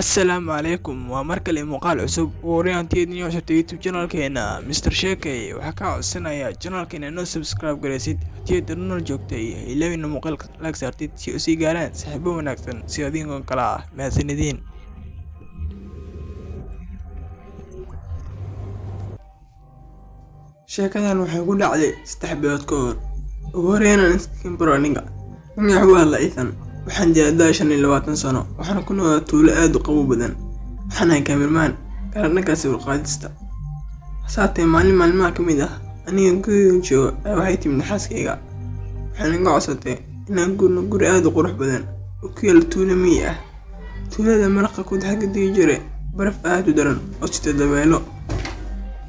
Assalaamu calaykum, waa mar kale muuqaal cusub. Ugu horreyn, haddii aad cusubtay YouTube channelkeena Mr Sheekey, waxaa kaa codsanayaa channelkeena inoo subscribe garaysid. Haddii aad nol joogtay, ilaawina muuqaalka like saartid si u sii gaaraan saaxiibo wanaagsan si adinkoo kale ah. Mahadsanidin. Sheekadan waxay ku dhacday 3 bilood ka hor. Ugu horreyn aan iskaga baro aniga. Magaca waa la Ethan. Waxaan jiraa 25 sano. Waxaan ku noolaa tuulo aad u qabow badan. Waxaan ahay cameraman, gaar dhanka sawir qaadista. Hase haatee, maalin maalmaha ka mid ah, aniga guriga jooga ayaa waxay timid xaaskayga. Waxay naga codsatay inaan guurno guri aad u qurux badan oo ku yaal tuulo miyi ah. Tuulada maraqa ku dhex degi jiray baraf aad u daran oo sita dabaylo.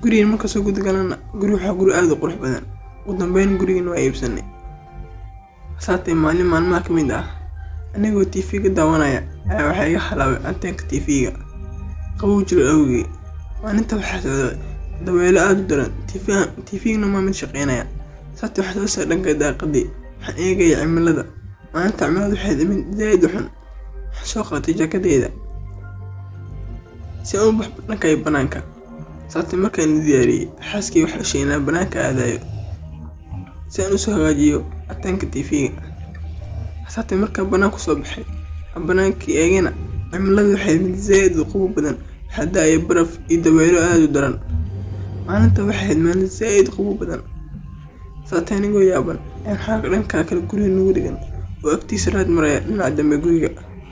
Gurigan markaan soo guda galana, guri waxaa guri aad u qurux badan. Ugu dambeyn gurigan waa iibsanay. Hase haatee, maalin maalmaha ka mid ah, anigoo TV-ga daawanaya ayaa waxaa iga halaabay anteenka TV-ga. Qabow jiro awgii. Maalinta waxaa socday dabaylo aad u daran. TV-gana ma mid shaqeynaya. Hase haatee, waxaan soo saaray dhanka daaqadii. Waxaan eegayay cimilada. Maalinta cimiladu waxay ahayd mid zaid u xun. Waxaan soo qaatay jaakadayda si aan u baxo dhanka iyo banaanka. Hase haatee, markaan diyaariyay, xaaskayga waxay u sheegay inaan banaanka aadayo si aan u soo hagaajiyo anteenka TV-ga. Hase haatee, markaan banaanka soo baxay, aan banaankii eegayna, cimiladu waxay ahayd mid zaid u qabow badan. Waxaa da'aya baraf iyo dabaylo aad u daran. Maalinta waxay ahayd maalin zaid u qabow badan. Hase haatee, anigoo yaaban ayaan waxaan arkay dhanka kale guriga nagu dhegan oo agtiisa raad maraya dhinaca dambe guriga.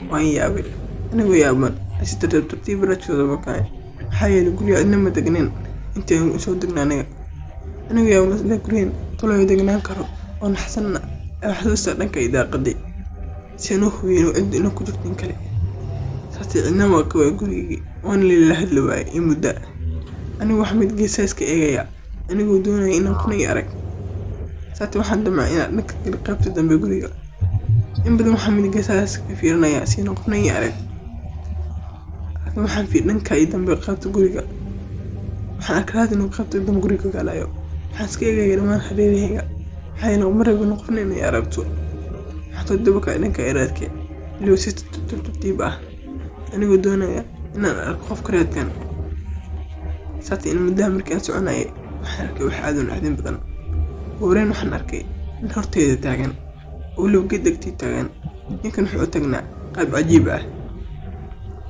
Waan yaabay. Anigoo yaaban ayaan si tartiib tartiib raadka soo daba kacay. Maxaa yeelay, guriga cidna ma degnayn intii aan soo degnay aniga. Anigoo yaaban isla gurigan talow degnaan karo oo naxsanna ayaa waxaan soo istaagay dhanka iyo daaqadii si aan u hubiyo inuu cid inuu ku jirto in kale. Hase haatee, cidna waa ka waayay gurigii, waana la hadli waayay in muddo ah. Anigu wax mid geesaha iska eegaya, anigoo doonaya inaan qofna i arag. Hase haatee, waxaan damcay inaan dhanka kale qaybta dambe guriga. In badan waxaan mid geesaha iska fiirinaya si aan qofna i arag. Laakiin waxaan fiiriyay dhanka iyo dambe qaybta guriga. Waxaan arkay raad inuu qaybta dambe guriga ka galayo. Waxaan iska eegayay dhammaan hareerahayga. Maxaa yeelay, ma rabin qofna inay aragto. Waxaan soo daba kacay dhanka raadka, weliba si tartiib tartiib ah, anigoo doonaya inaan arko qofka raadkan. Hase haatee, in muddo ah markii aan soconayay, waxaan arkay wax aad u naxdin badan. Ugu horreyn waxaan arkay nin hortayda taagan oo weliba geed agtii taagan. Ninkan wuxuu u taagnaa qaab cajiib ah.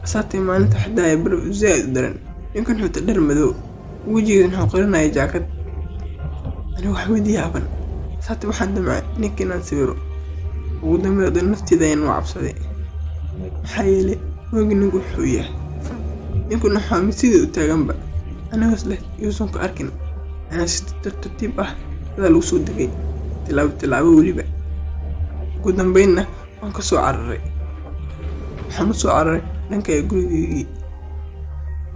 Hase haatee, maalinta waxaa da'aya baraf zaid u daran. Ninkan wuxuu wataa dhar madow, wejigiisana wuxuu qarinayaa jaakad. Anigu wax mid yaaban. Hase haatee, waxaan damcay ninka inaan sawiro. Ugu dambeyn haddana nafteyda ayaan u cabsaday. Maxaa yeelay, ma ogi ninku wuxuu yahay. Ninkuna waxaa mid sidii u taaganba. Anigoo is leh yuusan ku arkin, ayaan si tartiib ah gadaal ugu soo degay, tilaabo tilaabo weliba. Ugu dambeynna waan ka soo cararay. Waxaan u soo cararay dhanka iyo gurigaygii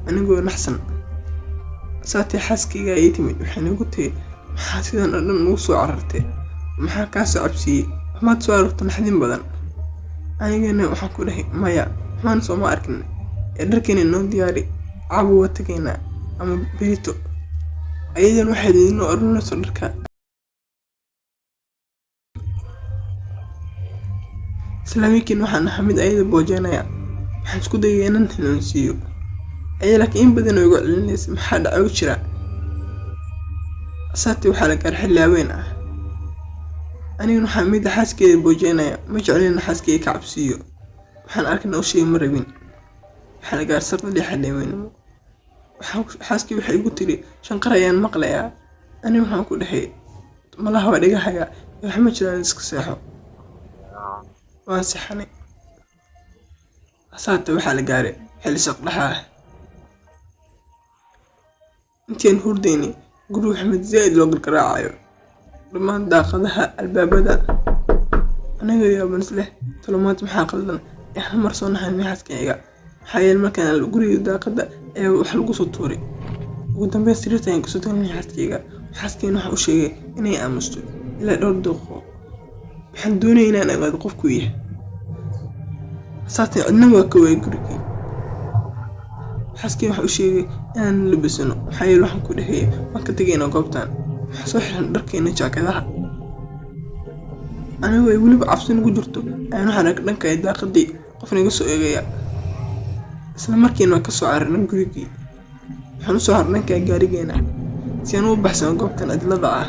anigoo naxsan. Hase haatee, xaaskayga ayaa ii timid. Waxay igu tiri, maxaa sidan oo dhan ugu soo carartay? Maxaa kaa soo cabsiiyay? Waxmaad soo aragto naxdin badan? Anigana waxaan ku dhahay, maya, waxbaan sooma arkin. Ee dharkeena inoo diyaari, caawa waa tegaynaa ama berrito. Ayadana waxay inoo aruurinayso dharka. Isla markiina waxaan ahaa mid ayada boojeynaya. Waxaan isku dayay inaan hanuunsiiyo. Ayada laakiin in badan way igu celinaysay, maxaa dhacay u jira. Hase haatee, waxaa la gaaray xilli habeen ah. Aniguna waxaan mid xaaskeyda boojeynaya. Ma jeclin inaan xaaskeyga ka cabsiiyo. Waxaan arkayna u sheegay ma rabin. Waxaa la gaaray saqda dhexe habeenimo. Xaaskii waxay igu tiri, shanqar ayaan maqlayaa. Anigu waxaan ku dhahay, malaha waa dhagahaaga, wax ma jiraan, iska seexo. Waan seexanay. Hase haatee, waxaa la gaaray xilli saqdhexa ah. Intii aan hurdaynay, guriga wax mid zaid loo gargaraacayo. Dhammaan daaqadaha, albaabada. Anigoo yaaban is leh talo maanta maxaa qaldan? Ayaan mar soo naxay xaaskayga. Maxaa yeelay, markaan guriga daaqada ayaa wax lagu soo tuuray. Ugu dambeyn sariirta ayaan kusoo tagnay xaaskayga. Xaaskayna waxaan u sheegay inay aamusto ilaa dhowr daqiiqo. Waxaan doonayay inaan ogaado qofkuu yahay. Hase haatee, cidna waa ka waayay gurigii. Xaaskayga waxaan u sheegay inaan labisano. Maxaa yeelay, waxaan ku dhahay waan ka tegaynaa goobtan. Waxaan soo xiran dharkeena jaakadaha. Anigoo ay weliba cabsi nagu jirto ayaan waxaan arkay dhanka daaqadii qofna iga soo eegaya. Isla markiina waan ka soo cararnay gurigii. Waxaan u soo harnay dhanka gaarigeena si aan u baxsano goobtan cidlada ah.